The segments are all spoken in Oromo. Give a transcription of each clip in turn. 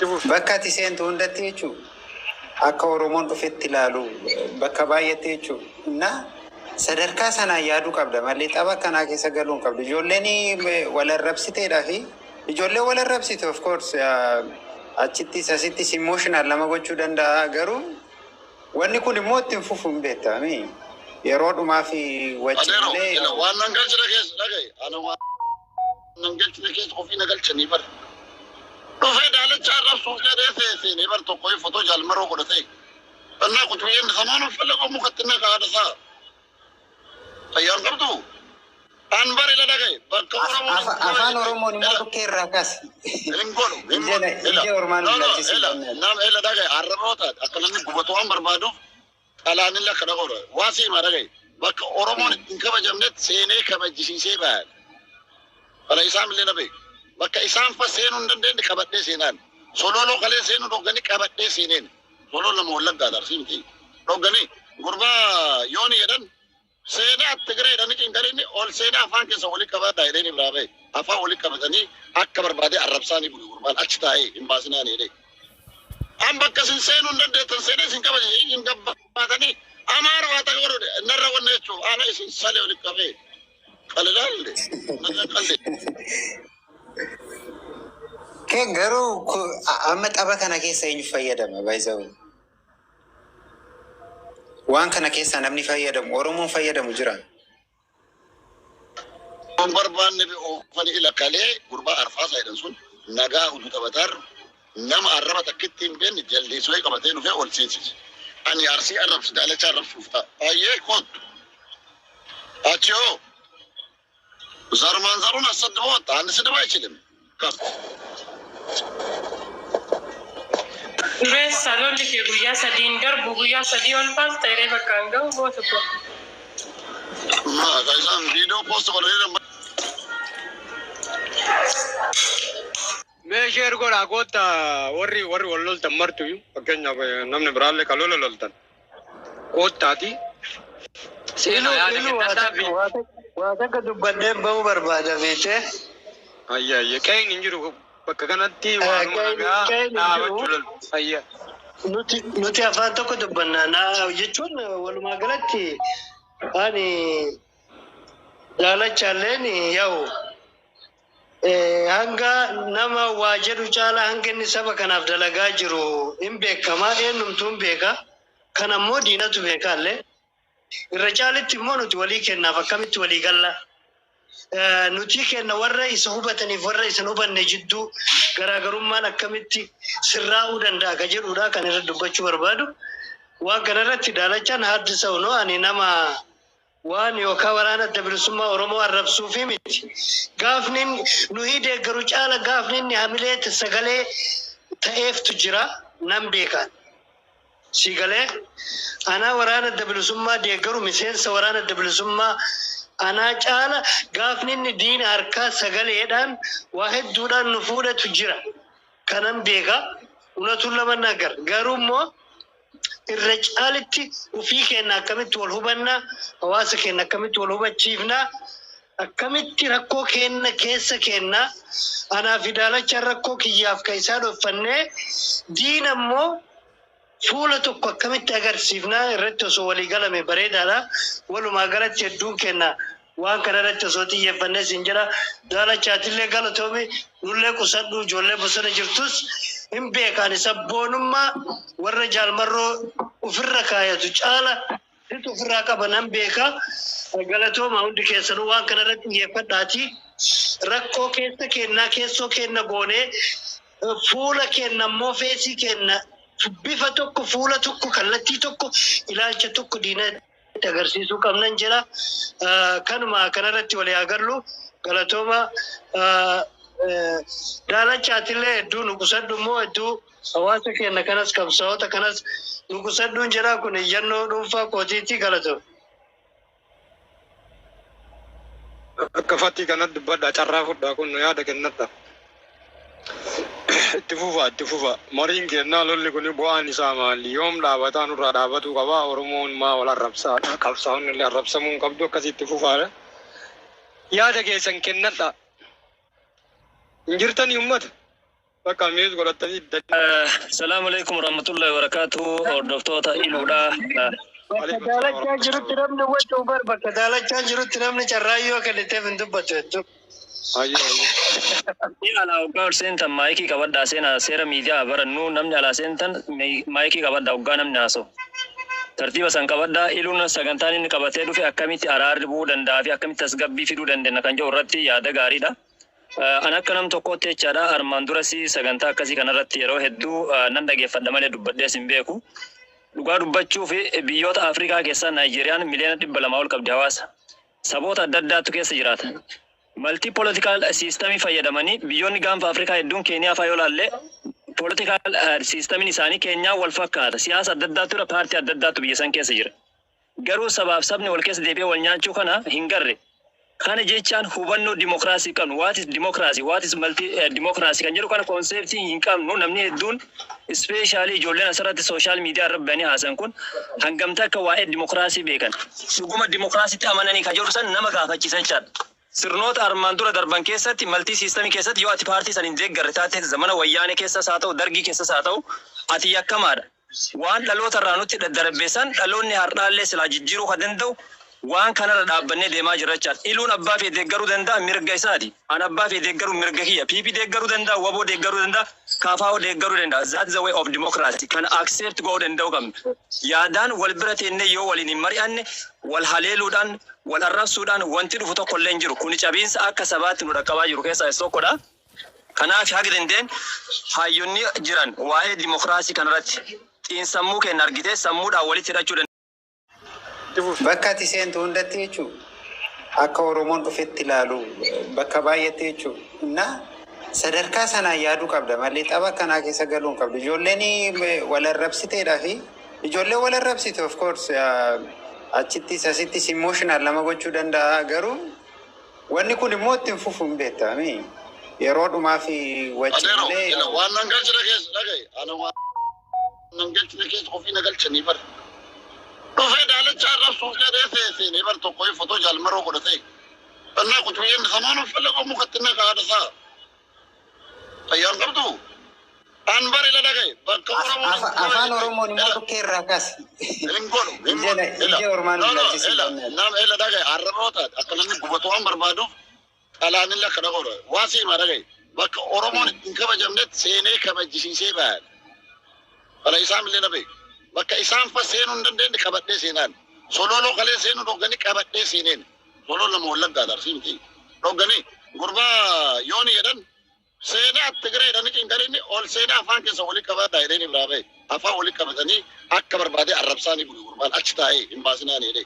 Itti fufi. Bakka ati seentu hundatti jechuudha. Akka Oromoon dhufetti ilaalu bakka baay'eetti jechuudha. Na sadarkaa sanaan yaaduu qabda malee tapha akkanaa keessa galuu hin qabdu. Ijoolleen wal arrabsiteedhaa fi ijoolleen wal arrabsite, of course, achittis asittis emotional nama gochuu danda'a, garuu wanni kun immoo ittiin fufu hin beektami. Yeroo dhumaa fi wacci Adeero, malee. Ila waan nan galchine keessa dhagaye. Ana waan nan galchine keessa ofii na galchanii bar. Dhufee daalacha arrabsuuf jedhee seenee bar tokko fotoo jaalmaroo godhatee. እና ቁጭ ብዬ እንድሰማ ነው የምፈለገው። ሙከትና ከሀደሳ fayyaan qabdu. An bari la dhagaye bakka Oromoon hin Afaan kabajne Oromoon immoo ila dhukkee irraa kaasi. hin godhu hin Ija godhu ila ija ormaan no nu no ilaalchisuu ila hin nama ila dhagaye arraboota akka namni gubatu waan barbaaduuf xalaanillee akka dhagahu waa siima dhagaye bakka Oromoon ittiin kabajamnetti seenee kabajisiisee bayan. Kana isaan illee na beeku. Bakka isaan fa seenuu hin dandeenye qabadhee seenaan. Sololoo kalee seenuu dhogganii qabadhee seeneen. Sololoo nama Wallaggaa arsii miti. Dhogganii gurbaa yooni jedhan seenaa Tigiree jedhanii cinqarinni ol seenaa afaan keessa walii qabadhaa jedhanii biraa bahe. Afaan walii qabatanii akka barbaade arrabsaanii bulu gurbaan achi taa'ee hin baasinaan jedhee. An bakka isin seenuu hin dandeettan seenee isin kabaje hin gabbaatanii Amaara waa takka godhu narra wanna jechuuf haala isin salee walitti qabee qalilaalle narra qallee. Kee garuu amma tapha kana keessa eenyu fayyadama, by the way? Waan kana keessa namni fayyadamu, Oromoon fayyadamu jira? Kun barbaanne oofanii ila kalee gurbaa arfaasaa jedhan sun nagaa utuu taphatar nama arraba takkitti hin beekne jaldeessoo qabatee dhufee ol seensise. Ani Arsii arrabsu daalacha arrabsuuf ta'a. Baay'ee kottu. Achi hoo ዘር ማንዘሩን አሰድቦ ወጣ። አንድ ስድብ አይችልም። Dureessa lolli kee guyyaa sadiin darbu, guyyaa sadii ol baas ta'ee bakka hin gahu goota koo. Isaan viidiyoo post godhanii Mee share godhaa koottaa, warri wal loltan martuyyuu, fakkeenyaaf namni biraallee kan lola loltan koottaati Ilu seenaa yaada ilu waa kennadhaa takka fi waa takka waa takka dubbadheen bahuu barbaada beekte. Ayya ayya, qe'een hin jiru bakka kanatti waanuma Qe'een nagaa qe'een hin jiru. dhaabachuu lolu ayya. Nuti afaan tokko dubbanna na jechuun walumaa galatti ani jaalachaalleen yaa'u hanga nama waa jedhu caala hanga inni saba kanaaf dalagaa jiru hin beekamaa, eenyumtuu hin beeka. Kan ammoo diinatu beekaallee irra caalitti immoo nuti walii kennaaf akkamitti walii galla. Nuti kenna warra isa hubataniif warra isa hin hubanne jidduu garaagarummaan akkamitti sirraa'uu danda'a ka jedhudha kan irra dubbachuu barbaadu. Waan kanarratti daalachaan haaddi sa'u ani nama waan yookaan waraana Adda Bilisummaa Oromoo arrabsuufi miti. Gaafni nuyi deeggaru caala gaafni inni hamilee sagalee ta'eeftu jira nan beekan. Si galee, anaa waraana Adda Bilisummaa deeggaru, miseensa waraana Adda Bilisummaa anaa caala gaafni inni diina harkaa sagaleedhaan waa hedduudhaan nu fuudhetu jira. Kanan beeka. Unatuun lama nagar. Garuu immoo irra caalitti ufii keenya akkamitti wal hubannaa, hawaasa keenya akkamitti wal hubachiifnaa, akkamitti rakkoo keenya keessa keenya anaa fi daalachaan rakkoo kiyyaaf ka isaa dhoffannee diina immoo fuula tokko akkamitti agarsiifnaa irratti osoo walii galame bareedaadha. Walumaa galatti hedduun keenya waan kana irratti osoo xiyyeeffannee siin jedha. Daalachaatillee galatoomi, nullee qusadhu, ijoollee bosona jirtus hin beekaan sabboonummaa warra jaalmarroo ofirra kaayatu caala situ ofirraa qaba nan beeka. Galatooma hundi keessanuu, waan kana irratti xiyyeeffadhaati. Rakkoo keessa kennaa keessoo kenna goonee fuula kenna immoo feesii kenna bifa tokko, fuula tokko, kallattii tokko, ilaalcha tokko diinatti agarsiisuu qabnan jedha. Kanuma kanarratti walii agarru, galatooma. Daalachaatillee hedduu nu qusadhu immoo hedduu hawaasa keenya kanas qabsaa'ota kanas nu qusadhuun jedha, kun iyyannoo dhuunfaa kootiitti, galatooma. Akka fakkii kanatti dubbadhaa, carraa fudhaa, kun yaada kennadha. Itti fufa, itti fufa. Mariin kennaa lolli kun bu'aan isaa maali? Yoom dhaabataa nurraa dhaabatuu qaba? Oromoon maa wal arrabsaa? Qabsaa'onni illee arrabsamuu hin qabdu, akkasii itti fufaadha. Yaada keessan kennadha. Hin jirtanii uummata? Bakka miis godhatanii. Salaamu alaikum warahmatullahi wabarakatuh. Hordoftoota iluudha. Bakka daalachaa jirutti namni wacuu bar, bakka daalachaa jirutti namni carraayyoo akka lixeef hin dubbatu jechuudha. Ayyee, ayyee. Namni alaa hoggaa ol seentan maayikii qabadhaa seenaa. Seera miidiyaa barannu, namni alaa seentan maayikii qabadhaa hoggaa namni haasa'u. Tartiiba san qabadhaa. Iluun sagantaan inni qabatee dhufe akkamitti araarri bu'uu danda'a fi akkamitti tasgabbii fiduu dandeenya kan jedhu irratti yaada gaariidha. An akka nam tokkootti jechaadha, armaan duras sagantaa akkasii kanarratti yeroo hedduu nan dhageeffadha malee dubbadhees hin beeku. Dhugaa dubbachuu fi biyyoota Afrikaa keessaa Naayijeeriyaan miliyoona 200 ol qabdi hawaasa. Saboota adda addaatu keessa jiraata. Multi political systemii fayyadamanii biyyoonni gaanfa Afrikaa hedduun, Keeniyaa fa'aa yoo ilaalle, political systemiin isaanii Keenyaa wal fakkaata. Siyaasa adda addaatu jira, paartii adda addaatu biyya san keessa jira. Garuu sabaaf sabni wal keessa deebi'ee wal nyaachuu kana hin garre. Kana jechaan hubannoo dimokiraasii qabnu, what is democracy, what is multi democracy kan jedhu kana conceptii hin qabnu. Namni hedduun, especially ijoolleen asirratti social media irra bahanii haasan kun, hangamta akka waa'ee dimokiraasii beekan, dhuguma dimokiraasiitti amananii kan jedhu san nama gaafachiisa jechaadha. Sirnoota armaan dura darban keessatti, multi systemii keessatti, yoo ati paartii san hin deeggarre taate, zamana Wayyaanee keessas haa ta'u, Dargii keessas haa ta'u, ati yakkamaadha. Waan dhaloota irraa nutti daddarbe san dhaloonni har'aallee silaa jijjiiruu kan danda'u waan kanarra dhaabbannee deemaa jirra jechaadha. Iluun abbaa fi deeggaruu danda'a, mirga isaati. An abbaa fi deeggaruu mirga kiyya. PP deeggaruu danda'a, WBO deeggaruu danda'a, KFO deeggaruu danda'a. That's the way of democracy. Kana accept godhuu danda'u qabna. Yaadaan wal bira teennee yoo waliin hin mari'anne, wal haleeluudhaan, wal arrabsuudhaan wanti dhufu tokko illee hin jiru. Kuni cabiinsa akka sabaatti nu dhaqqabaa jiru keessaa isa tokkodha. Kanaaf haga dandeen hayyonni jiran waa'ee dimokiraasii kanarratti xiinsammuu keenya argitee sammuudhaan walitti hidhachuu danda'u. Bakka ati seentu hundatti jechuudha. Akka Oromoon dhufetti ilaalu bakka baay'eetti jechuudha. Na sadarkaa sanaan yaaduu qabda malee tapha kanaa keessa galuu hin qabdu. Ijoolleen wal arrabsiteedhaa fi ijoolleen wal arrabsite, of course, achittis asittis emotional nama gochuu danda'a, garuu wanni kun immoo ittiin fufu hin beektaami. Yeroo dhumaa fi wajji Adeero, malee. Ila waan nan galchine keessa dhagaye. Ana waan nan galchine keessa ofii na galchanii bar. Dhufee daalacha arrabsuuf jedhee seenee bar tokko fotoo jaalmaroo godhatee. እና ቁጭ ብዬ እንድሰማ ነው ፈለገው። ሙከትና ከአደሳ fayyaan qabdu. An bar ila dhagaye bakka Oromoon Afaan Oromoon immoo dhukkee irraa kaasi. Hin godhu. Hin godhu. Ija ormaan No, no, ilaalchisuu ila danda'an. nama ila dhagaye arraboota akka namni gubatu waan barbaaduuf xalaanillee akka dhagahu waa siima dhagaye bakka Oromoon ittiin kabajamnetti seenee kabajisiisee bayan. Kana isaan illee na beeku. Bakka isaan fa seenuu hin dandeenye qabadhee seenaan. Sololoo kalee seenuu dhogganii qabadhee seeneen. Soloo nama Wallaggaa Arsii miti. Dhogganii gurbaa yooni jedhan seenaa Tigiree jedhanii cinqanii ol seenaa afaan keessa walii qabadhaa jedhanii biraa bahe. Afaan walii qabatanii akka barbaade arrabsaanii bulu gurbaan achi taa'ee hin baasinaan jedhee.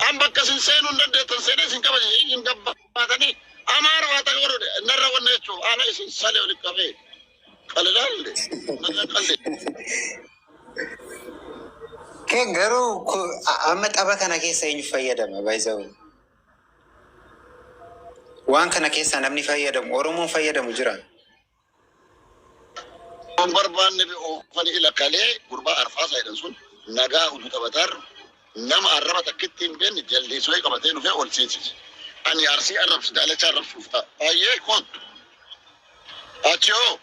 An bakka isin seenuu hin dandeettan seenee isin kabajisiin isin gabbaatanii Amaara waa ta'e godhu narra wanna jechuuf ana isin salee walitti qabee qalilaalle narra qallee. Kee garuu amma tapha kana keessa eenyu fayyadama, by the way? Waan kana keessa namni fayyadamu, Oromoon fayyadamu jira. Kun barbaanne oofani ila kalee gurbaa arfaasaa jedhan sun nagaa utuu taphatar nama arraba takkitti hin beekne jaldeessoo qabatee dhufee ol seensise. Ani Arsii arrabsu daalacha arrabsuuf ta'a. Baay'ee kottu. Achi hoo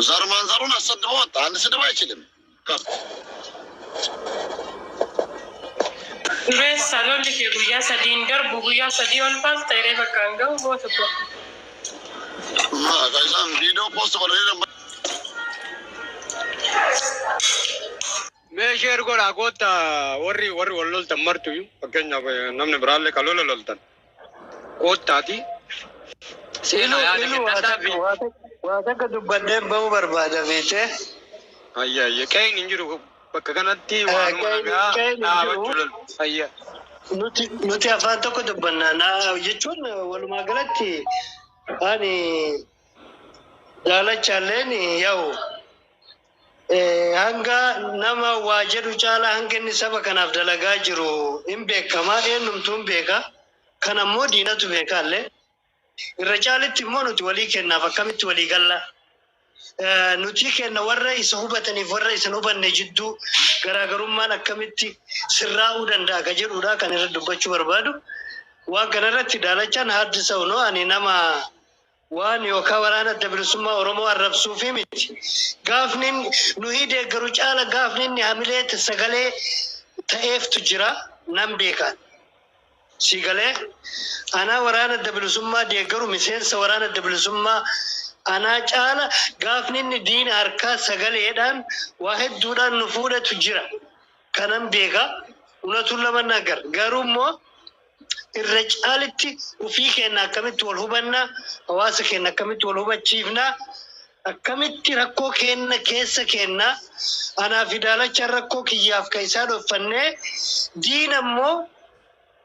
ዘር ማንዘሩን አሰድቦ ወጣ። አንድ ስድብ አይችልም። Dureessa, lolli kee guyyaa sadiin darbu, guyyaa sadii ol baas ta'ee bakka hin gahu goota koo. Isaan viidiyoo post godhanii. Mee share godhaa koota, warri wal loltan martuyyuu, fakkeenyaaf namni biraallee kan lola loltan koottaati. Ilu Seenaa yaada ilu waa kennadhaa takka waa takka dubbadheen bahuu barbaada beekte. Ayya, ayya, qe'een hin jiru bakka kanatti waanuma nagaa Qe'een hin jiru. dhaabachuu lolu. Ayya. Nuti afaan tokko dubbanna na jechuun walumaa galatti ani jaalachaalleen yaa'u hanga nama waa jedhu caalaa hanga inni saba kanaaf dalagaa jiru hin beekamaa, eenyumtuu hin beeka. Kan ammoo diinatu beekaallee irra caalitti immoo nuti walii kennaaf akkamitti walii galla, nuti kenna warra isa hubataniif warra isa hin hubanne jidduu garaagarummaan akkamitti sirraa'uu danda'a ka jedhudha kan irra dubbachuu barbaadu. Waan kanarratti daalachaan haaddi sa'u ani nama Waan yookaan waraana Adda Bilisummaa Oromoo arrabsuufi miti. Gaafni nuyi deeggaru caala gaafni inni hamilee sagalee ta'eeftu jira nan beekan. Si galee anaa waraana Adda Bilisummaa deeggaru, miseensa waraana Adda Bilisummaa anaa caala gaafni inni diina harkaa sagaleedhaan waa hedduudhaan nu fuudhatu jira. Kanan beeka. Unatu lama nagar. Garuu immoo irra caalitti ofii keenya akkamitti wal hubannaa, hawaasa keenya akkamitti wal hubachiifnaa, akkamitti rakkoo keenya keessa keenya anaa fi daalachaan rakkoo kiyyaaf kan isaa dhoffannee diina immoo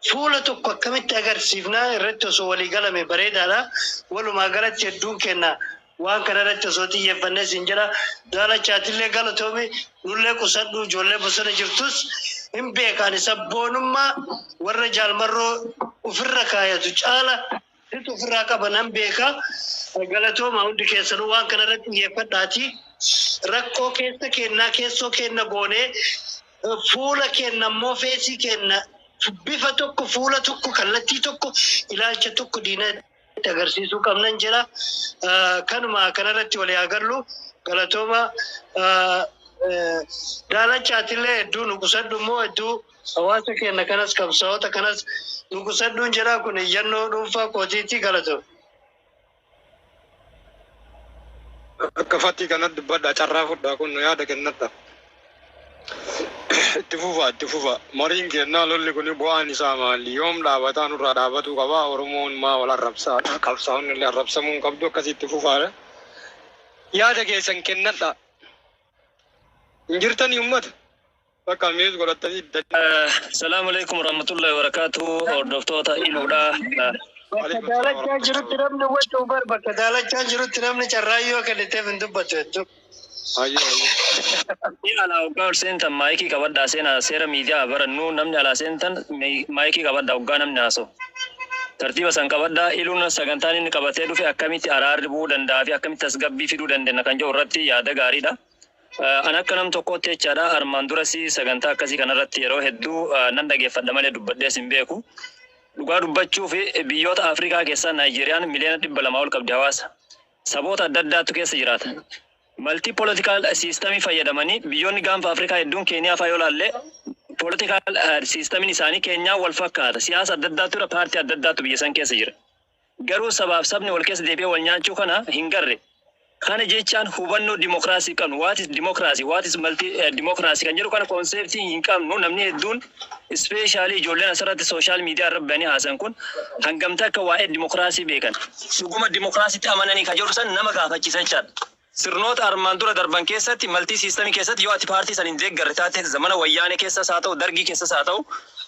fuula tokko akkamitti agarsiifnaa irratti osoo walii galame bareedaadha. Walumaa galatti hedduun keenya waan kana irratti osoo xiyyeeffannee siin jedha. Daalachaatillee galatoomi, nullee qusadhu, ijoollee bosona jirtus hin beekan sabboonummaa warra jaalmarroo ofirra kaayatu caala situ ofirraa qaba nan beeka. Galatooma hundi keessanuu, waan kana irratti xiyyeeffadhaati. Rakkoo keessa kennaa keessoo kenna goonee fuula kenna immoo feesii kenna bifa tokko, fuula tokko, kallattii tokko, ilaalcha tokko diinatti agarsiisuu qabnan jedha. Kanuma kanarratti walii agarru, galatooma. Daalachaatillee hedduu nu qusadhu immoo hedduu hawaasa keenya kanas qabsaa'ota kanas nu qusadhuun jedha, kun iyyannoo dhuunfaa kootiitti, galatooma. Akka fakkii kanatti dubbadha, carraa fudhaa, kun yaada kennadha. Itti fufa, itti fufa. Mariin kennaa lolli kun bu'aan isaa maali? Yoom dhaabataa nurraa dhaabatuu qaba? Oromoon maa wal arrabsaa? Qabsaa'onni illee arrabsamuu hin qabdu, akkasitti fufaadha. Yaada keessan kennadha. Hin jirtanii uummata? Bakka miis godhatanii. Salaamu alaikum warahmatullahi wabarakatuh. Hordoftoota iluudha. Bakka daalachaa jirutti namni wacuu bar, bakka daalachaa jirutti namni carraayyoo kenniteef hin dubbatu jechuudha. Ayyee, ayyee. Namni alaa hoggaa ol seentan maayikii qabadhaa seenaa, seera miidiyaa barannu. Namni alaa seentan maayikii qabadhaa hoggaa namni haasa'u. Tartiiba san qabadhaa. Iluun sagantaan inni qabatee dhufe akkamitti araarri bu'uu danda'a fi akkamitti tasgabbii fiduu dandeenya kan jedhu irratti yaada gaariidha. An akka nam tokkootti jechaadha, armaan duras sagantaa akkasii kanarratti yeroo hedduu nan dhageeffadha malee dubbadhees hin beeku. Dhugaa dubbachuu fi biyyoota Afrikaa keessaa Naayijeeriyaan miliyoona 200 ol qabdi hawaasa. Saboota adda addaatu keessa jiraata. Multi political systemii fayyadamanii biyyoonni gaanfa Afrikaa hedduun, Keeniyaa fa'aa yoo ilaalle, political systemiin isaanii Keenyaa wal fakkaata. Siyaasa adda addaatu jira, paartii adda addaatu biyya san keessa jira. Garuu sabaaf sabni wal keessa deebi'ee wal nyaachuu kana hin garre. Kana jechaan hubannoo dimokiraasii qabnu, what is democracy, what is multi democracy kan jedhu kana conceptii hin qabnu. Namni hedduun, especially ijoolleen asirratti social media irra bahanii haasan kun, hangamta akka waa'ee dimokiraasii beekan, dhuguma dimokiraasiitti amananii kan jedhu san nama gaafachiisa jechaadha. Sirnoota armaan dura darban keessatti multi systemii keessatti yoo ati paartii san hin deeggarre taate, zamana Wayyaanee keessas haa ta'u, Dargii keessas haa ta'u,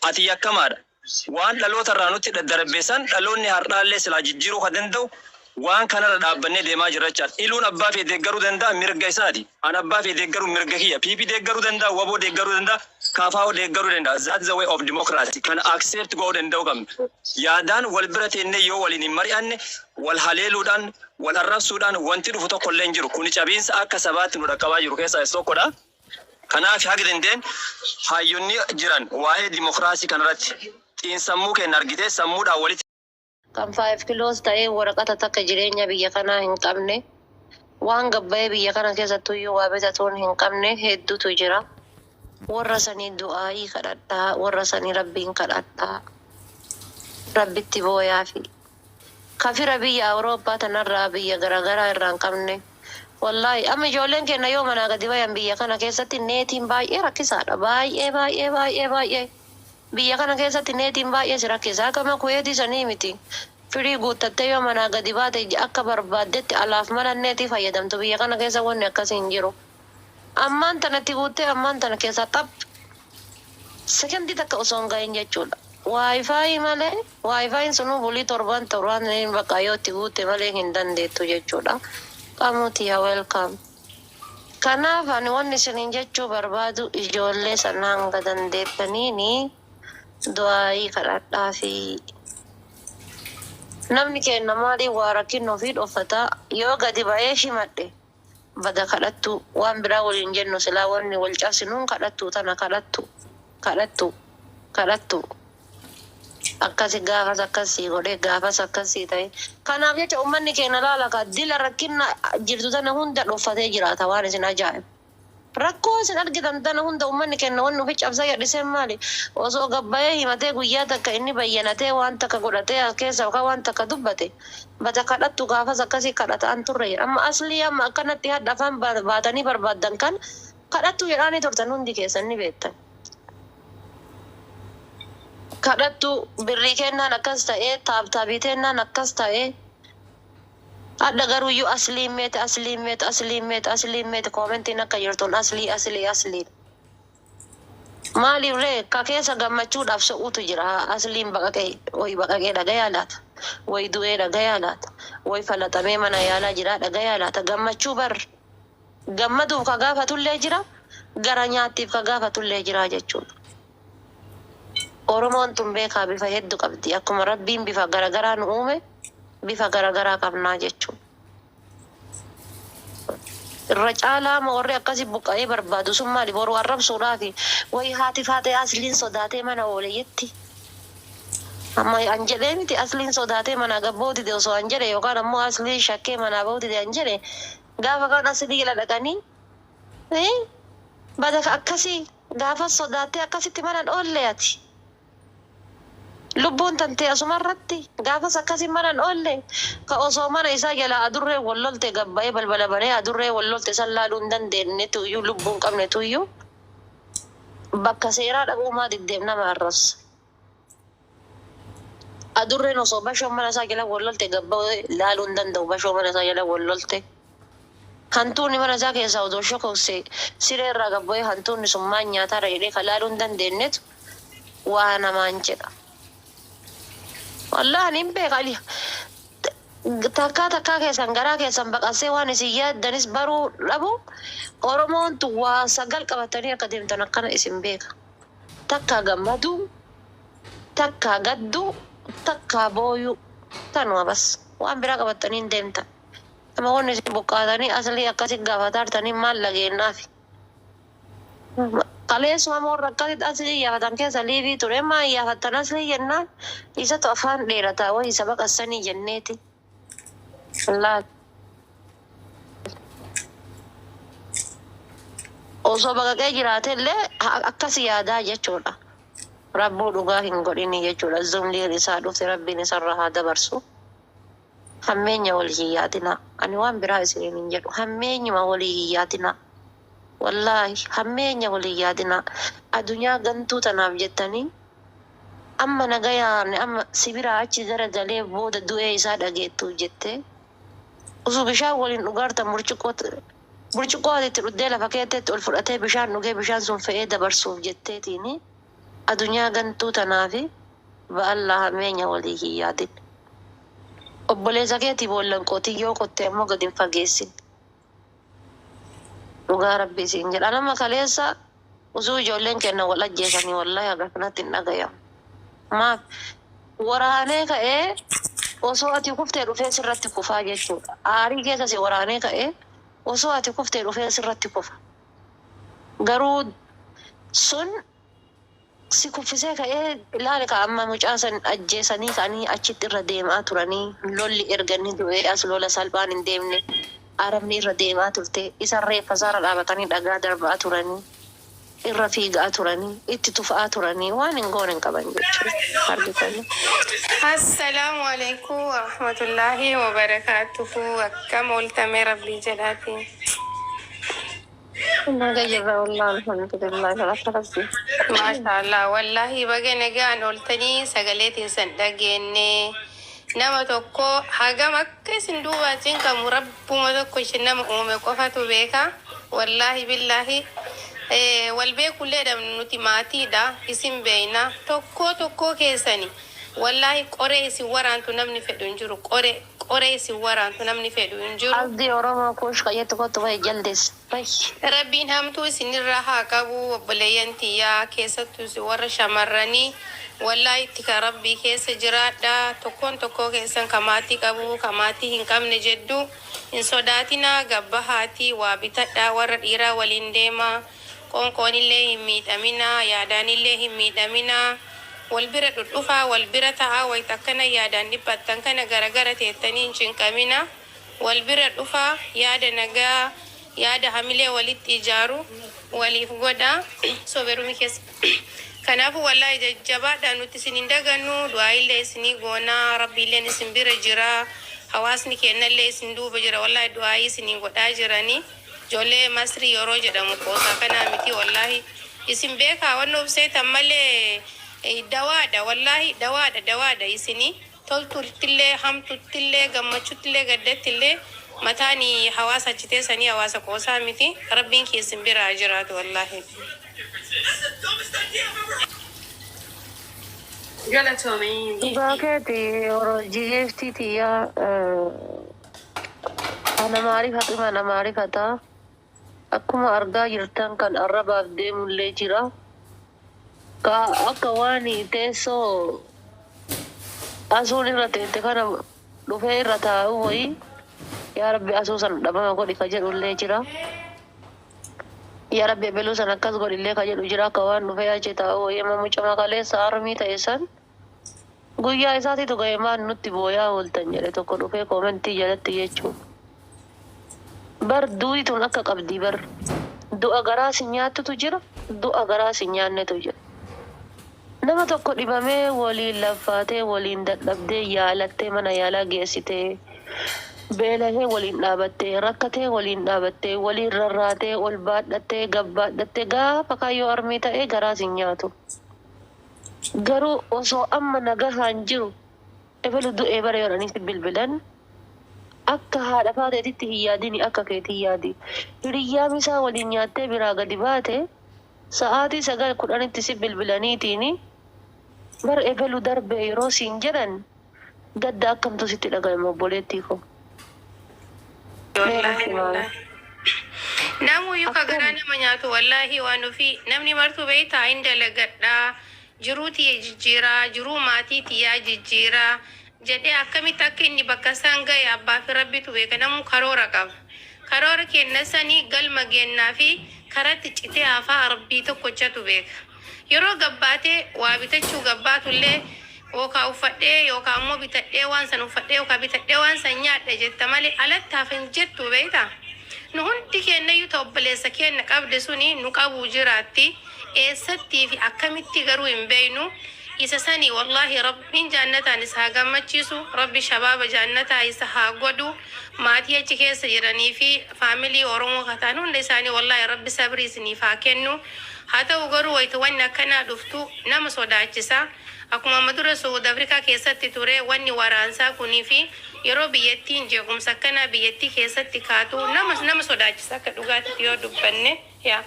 ati yakkamaadha. Waan dhaloota irraa nutti daddarbe san dhaloonni har'aallee silaa jijjiiruu kan danda'u waan kanarra dhaabbannee deemaa jirra jechaadha. Iluun abbaa fee deeggaruu danda'a, mirga isaati. An abbaa fee deeggaruu mirga kiyya. PP deeggaruu danda'a, WBO deeggaruu danda'a, KFO deeggaruu danda'a. That's the way of democracy. Kana accept godhuu danda'uu qabna. Yaadaan wal bira teennee yoo waliin hin mari'anne, wal haleeluudhaan, wal arrabsuudhaan wanti dhufu tokko illee hin jiru. Kuni cabiinsa akka sabaatti nu dhaqqabaa jiru keessaa isa tokkodha. Kanaaf haga dandeen hayyonni jiran waa'ee dimokiraasii kanarratti xiinsammuu keenya argitee sammuudhaan walitti Kan 5 kiloos ta'ee waraqata takka jireenya biyya kanaa hin qabne, waan gabbayee biyya kana keessattuyyuu waa bitatuun hin qabne hedduutu jira. Warra sanii du'aayii kadhadhaa, warra sanii Rabbiin kadhadhaa, Rabbitti booyaafi. Kafira biyya Awurooppaa tanarraa biyya garaagaraa irraa hin qabne. Wallaahi amma ijoolleen keenya yoo manaa gadi bayan biyya kana keessatti neetiin baay'ee rakkisaadha. Baay'ee, baay'ee, baay'ee, baay'ee. Biyya kana keessatti neetiin baay'ee si rakkisa. Akka Kuweetii sanii miti. Firii guuttattee yoo manaa gadi baate akka barbaaddetti alaaf mala neetii fayyadamtu. Biyya kana keessa wanni akkasii hin jiru. Ammaan tanatti guuttee ammaan tana keessa xap sekendii takka osoo hin gahin jechuudha. WiFi malee, WiFiin sunuu bulii torban torban bakka yoo itti guutte malee hin dandeettu jechuudha. Qamuuti yaa welcome. Kanaaf ani wanni isiniin jechuu barbaadu, ijoollee sana hanga dandeettaniini du'aayii kadhadhaa fi namni keenya maaliif waa rakkinnu fi dhoffata yoo gadi ba'ee himadhe bada kadhattu, waan biraa waliin jennu silaa wanni wal cabsinuun kadhattu tana, kadhattu, kadhattu, kadhattu. Akkasi gaafas akkasii godhee gaafas akkasii ta'e. Kanaaf jecha uummanni keenya laala ka dila rakkina jirtu tana hunda dhoffatee jiraata waan isin ajaa'ibu. Rakkoo isin argitan tana hunda uummanni keenya wanni ofi cabsaa jedhisee maali? Osoo gabbayee himatee guyyaa takka inni bayyanatee waan takka godhatee as keessa yookaan waan takka dubbate bata kadhattu gaafas akkasii kadhataan turre jedha. Amma aslii amma akkanatti hadha afaan baatanii barbaaddan kan kadhattu jedhaanii turtan hundi keessan ni beektan. Kadhattu birrii kennaan akkas ta'ee taabtaabii kennaan akkas ta'ee hadha garuuyyuu aslii meeti aslii meeti aslii meeti aslii meeti koomentiin akka jirtuun aslii aslii aslii. Maaliif ree ka keessa gammachuudhaaf so'uutu jira asliin baqaqee wayi baqaqee dhagayaa laata wayi du'ee dhagayaa laata wayi falaxamee mana yaalaa jira dhagayaa laata gammachuu bar gammaduuf ka gaafatullee jira gara nyaattiif ka gaafatullee jira jechuudha. Oromoon tun beekaa bifa hedduu qabdi. Akkuma Rabbiin bifa garagaraa nu uume bifa garagaraa qabnaa jechuudha. Irra caalaa amma warri akkasii buqqa'ee barbaadu sun maali boru arrabsuudhaafi wayi haati faatee asliin sodaatee mana oole jetti. Amma an jedhee miti asliin sodaatee manaa gabboo dide osoo an jedhe yookaan ammoo asliin shakkee manaa bahuu dide an jedhe gaafa kan aslii jala dhaqanii bada akkasii gaafa sodaattee akkasitti mana oolle ati. Lubbuun tantee asuma irratti gaafas akkasii mana oolle ka osoo mana isaa jala adurree wal lolte gabbayee balbala banee adurree wal lolte san laaluu hin dandeenyetu iyyuu lubbuun qabnetu iyyuu bakka seeraa dhaquumaa diddeem nama arrabsa. Adurreen osoo bashoo mana isaa jala wal lolte gabbayee laaluu hin danda'u bashoo mana isaa jala wal lolte. Hantuunni mana isaa keessaa odoo shokokse siree irraa gabbayee hantuunni sun maal nyaataara jedhee ka laaluu hin dandeenyetu waa namaan jedha. Wallahi ani hin beeka ali. Takkaa takkaa keessan garaa keessan baqasee waan isin yaaddanis baruu dhabu Oromoon tun waa sagal qabatanii akka deemtan akkana isin beeka. Takkaa gammaduu, takkaa gadduu, takkaa booyuu. Tanuma bas. Waan biraa qabatanii hin deemtan. Amma wanni isin buqqaatanii aslii akkasi gaafataartanii maal dhageenyaafi. Kaleessuma warra akkasitti aslii iyyaafatan keessa liivii ture maa iyyaafattan aslii jennaan isatu afaan dheerataa wayi isa baqassanii jenneeti. Wallaahi. Osoo baqaqee jiraate illee akkas yaadaa jechuudha. Rabbuu dhugaa hin godhini jechuudha. Zumliin isaa dhufte rabbiin isarra haa dabarsu. Hammeenya walii hin yaadinaa. Ani waan biraa isiniin hin jedhu. Hammeenyuma walii hin yaadinaa. Wallaahi hammeenya walii hin yaadinaa. Adunyaa gantuu tanaaf jettanii amma nagayaan amma si biraa achi garagalee booda du'ee isaa dhageettu jettee osoo bishaan waliin dhugaartan burcuqqoo burcuqqoo ati itti dhuddee lafa keetteetti ol fudhatee bishaan dhugee bishaan sun fe'ee dabarsuuf jetteetiini adunyaa gantuu tanaafi ba'allaa hammeenya walii hin yaadin. Obboleessa keetii boollan qotiyyoo qotte ammoo gad hin fageessin. Dhugaa rabbi isiin jedha. Nama kaleessa osoo ijoolleen kenna wal ajjeesanii wallahi haga kanatti hin dhagayamu. Maaf waraanee ka'ee osoo ati kuftee dhufee sirratti kufaa jechuudha. Aarii keessa si waraanee ka'ee osoo ati kuftee dhufee sirratti kufa. Garuu sun si kuffisee ka'ee ilaali ka amma mucaa san ajjeesanii ka'anii achitti irra deemaa turanii lolli erga inni du'ee as lola salphaan hin deemne arabni irra deemaa turte isa reeffa isaarra dhaabatanii dhagaa darbaa turanii irra fiigaa turanii itti tufaa turanii waan hin goone hin qaban jechuudha. Argitanii. Assalaamu alaikum warahmatullaahi wabarakaatuhu. Akkam ooltame rabbii jedhaati. Naga jirra wallahi alhamdulillah galata rabbii. Maashaallah wallaahi baga nagaan ooltanii sagalee teessan dhageenye. Nama tokko hagam akka isin duubaatiin qabu rabbuma tokko isin nama uume qofatu beeka. Wallaahi billaahi wal beekullee dhabnu nuti maatiidha isin beeyna tokkoo tokkoo keessani. Wallaahi qoree isin waraantu namni fedhu hin jiru qoree qoree isin waraantu namni fedhu hin jiru. Abdii Oromoo kuush qayyatti kottu bahi jaldees bahi. Rabbiin hamtuu isinirraa haa qabu obboleeyyan tiyyaa keessattuu isin warra shamarranii wallaahi itti ka rabbii keessa jiraadha tokkoon tokkoo keessan ka maatii qabu ka maatii hin qabne jedhu hin sodaatinaa gabbahaatii waa bitadhaa warra dhiiraa waliin deemaa qoonqoonillee hin miidhaminaa yaadaanillee hin miidhaminaa. Wal bira dhudhufaa, wal bira ta'aa. Wayita akkana yaadaan dhiphattan kana garagara teettanii hin cinqamina. Wal bira dhufaa, yaada nagaa, yaada hamilee walitti ijaaru waliif godha. Soberumi keessa. Kanaafuu wallaahi jajjabaadha, nuti isin hin dagannu, du'aayillee isinii goonaa, rabbiilleen isin bira jira, hawaasni kennallee isin duuba jira, wallaahi du'aayii isinii godhaa jiranii. Ijoollee Masrii yeroo jedhamu qoosaa kanaa miti, wallaahi isin beekaa wanni of seetan malee dawaadha, wallaahi dawaadha, dawaadha isinii toltuttillee, hamtuttillee, gammachuttillee, gaddattillee mataan hawaasa achi teessanii hawaasa qoosaa miti. Rabbiin keessin bira haa jiraatu wallaahi. Galatoomii. Dhugaa keeti yeroo jigeeftii tiyyaa ana maarifatu ana maarifata. Akkuma argaa jirtan kan arrabaaf deemullee jira. Ka akka waan teessoo asuun irra teette kana dhufee irra taa'u wayii, yaa Rabbi, asuu san dhabama godhi ka jedhullee jira. Yaa Rabbi, ebeluu san akkas godhillee ka jedhu jira. Akka waan dhufee achi taa'u wayii amma mucama kaleessa armii ta'e san guyyaa isaatiitu ga'e, maal nutti booyaa ooltan jedhe tokko dhufee koomentii jalatti jechuudha. Bar du'i tun akka qabdii bar. Du'a garaa si nyaattutu jira, du'a garaa si nyaannetu jira. Nama tokko dhibamee waliin laffaatee, waliin dadhabdee, yaalattee, mana yaalaa geessitee, beelahee waliin dhaabattee, rakkatee waliin dhaabattee, waliin rarraatee, ol baadhattee, gabbaadhattee, gaafa kaayyoo armii ta'ee garaa si nyaatu. Garuu osoo amma nagahaan jiru ebelu du'ee bara yoo si bilbilan akka haadha faateetitti hin yaadini, akka keetii yaadi. Hiriyyaan isaa waliin nyaattee biraa gadi baate sa'aatii 9 10tti si bilbilaniitiin bar ebelu darbe yeroo siin jedhan gadda akkamtu sitti dhaga'ama, obboleettii koo? Wallaahi wallaahi. Namuyyuu ka garaa nama nyaatu wallaahi waan ofii namni martuu beektaa hin dalagadhaa, jiruu tiyya jijjiiraa, jiruu maatii tiyyaa jijjiiraa jedhee akkamitti akka inni bakka isaan ga'e abbaa fi rabbitu beeka. Namuu karoora qaba. Karoora kenna sanii galma geennaa fi karatti citee hafaa rabbii tokkochatu beeka. Yeroo gabbaatee waa bitachuu gabbaatullee yookaan uffadhee yookaan ammoo bitadhee waan san uffadhee yookaan bitadhee waan san nyaadha jetta malee alatti hafan jettu beektaa. Nu hundi kennayyuu ta obboleessa kenna qabde suni nu qabuu jiraatti. Eessattii fi akkamitti garuu hin beeynu. Isa sanii wallaahi rabbiin jaannataan isa haa gammachiisu. Rabbi shabaaba jaannataa isa haa godhu. Maatii achi keessa jiranii fi faamilii Oromoo kataan hunda isaanii wallaahi rabbi sabrii isiniif haa kennu. Haa ta'u garuu wayita wanni akkanaa dhuftu nama sodaachisa. Akkuma amma dura Suud Afrikaa keessatti ture wanni waraansaa kunii fi yeroo biyyattiin jeequmsa akkanaa biyyattii keessatti kaatu nama sodaachisa, akka dhugaatitti yoo dubbanne yaa.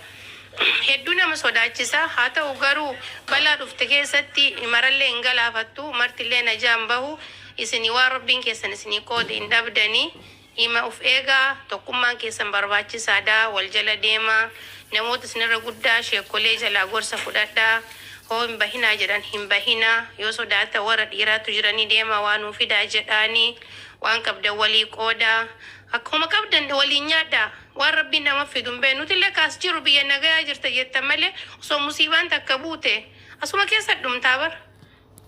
Hedduu nama sodaachisa. Haa ta'u garuu balaa dhufte keessatti marallee hin galaafattu, martillee najaan bahu. Isinii waan rabbiin keessan isinii qoode hin dhabdanii. Hima of eegaa, tokkummaan keessan barbaachisaadha, wal jala deemaa, namoota isinirra guddaa sheekolee jalaa gorsa fudhadhaa. Hoo hin bahinaa jedhan hin bahinaa. Yoo sodaata warra dhiiraatu jiranii deemaa waa nuu fidaa jedhaanii, waan qabdan walii qoodaa. Akkuma qabdan waliin nyaadhaa. Waan rabbiin nama fidu hin beeknu. Nuti illee kaas jiru biyya nagayaa jirta jettan malee osoo musiibaan takka buute asuma keessa dhumtaa bara.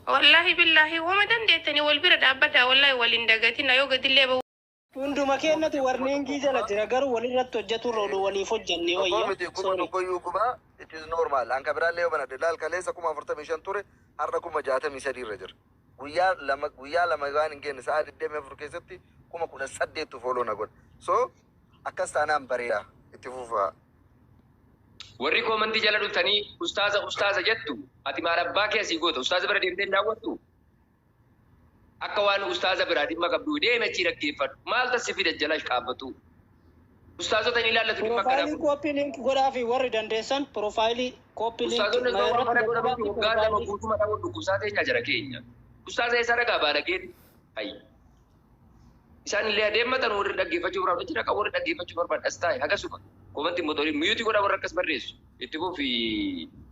Wallaahi billaahi wama dandeettanii wal bira dhaabbadhaa, wallaahi waliin dagatina yoo gadillee bahu. Hunduma keenyatu warniingii jala jira, garuu walirratti hojjetu irra odoo waliif hojjenne Tokkoo wayya. miti, kuma Sorry. tokkoyyuu kuma, it is normal. Anka biraallee yoo banadhe laal, kaleessa 45,000 ture, har'a 63,000 irra jira. Guyyaa 2, guyyaa 2 waan hin geenye, sa'a 24 keessatti 18,000tu follow na godha. So akkas taanaan bareeda, itti fufaa. Warri koomantii jala dhuftanii ustaaza ustaaza jettu, ati maal abbaa kee asii goota? Ustaaza bira deemtee hin daawwattu? Akka waan ustaaza biraa dhimma qabdu deeme achii dhaggeeffadhu. Maal tasi fida jala dhaabbatu? Ustaazota hin ilaallatu dhimma akkanaa Piroofaayilii kun. copy link godhaa fi warri dandeessan piroofaayilii copy link Ustaazonni osoo waan kana irratti godhamanii godhaa fi waggaa 2 piroofaayilii. guutuma dhabuun dhukkubsaa teenya jara keenya. Ustaaza eessa dhagaa baalageen? Hayyi. Isaan illee adeemmatan warri dhaggeeffachuu barbaadu jira kan warri dhaggeeffachuu barbaadu as taa'e hagasuma. Koomantii motorii mute godha warra akkas barreessu. Itti fufi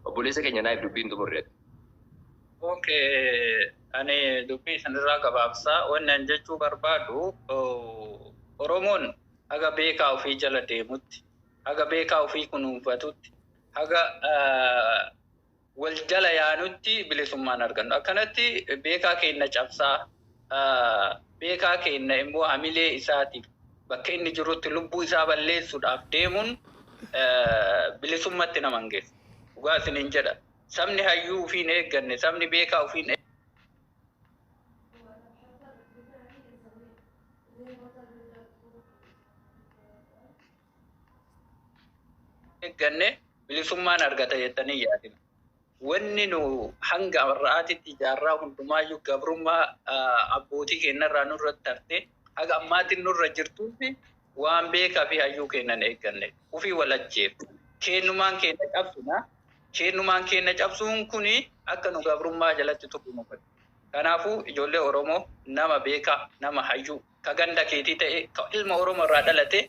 obboleessa keenya, naaf dubbiin xumurre. Okay, ani dubbii isinirraa gabaabsaa. Wanni ani jechuu barbaadu, Oromoon haga beekaa ofii jala deemutti, haga beekaa ofii kunuunfatutti, haga wal jala yaanutti bilisummaan argannu. Akkanatti beekaa keenya cabsaa, beekaa keenya immoo hamilee isaatiif bakka inni jirutti lubbuu isaa balleessuudhaaf deemuun bilisummatti nama hin geessu. Dhugaa isiniin jedha. Sabni hayyuu ofiin eegganne, sabni beekaa ofiin eegganne bilisummaan argata jettanii yaadina. Wanni nu hanga har'aatitti jaarraa hundumaayyuu gabrummaa abbootii keenyarraa nurratti tarte haga ammaatiin nurra jirtuufi waan beekaa fi hayyuu keenyan eegganne ufii wal ajjeefna. Keenyumaan keenya cabsina. Keenyumaan keenya cabsuun kuni akka nu gabrummaa jalatti turru nu godha. Kanaafuu ijoollee Oromoo, nama beekaa, nama hayyuu, ka ganda keetii ta'e, ka ilma Oromoo irraa dhalate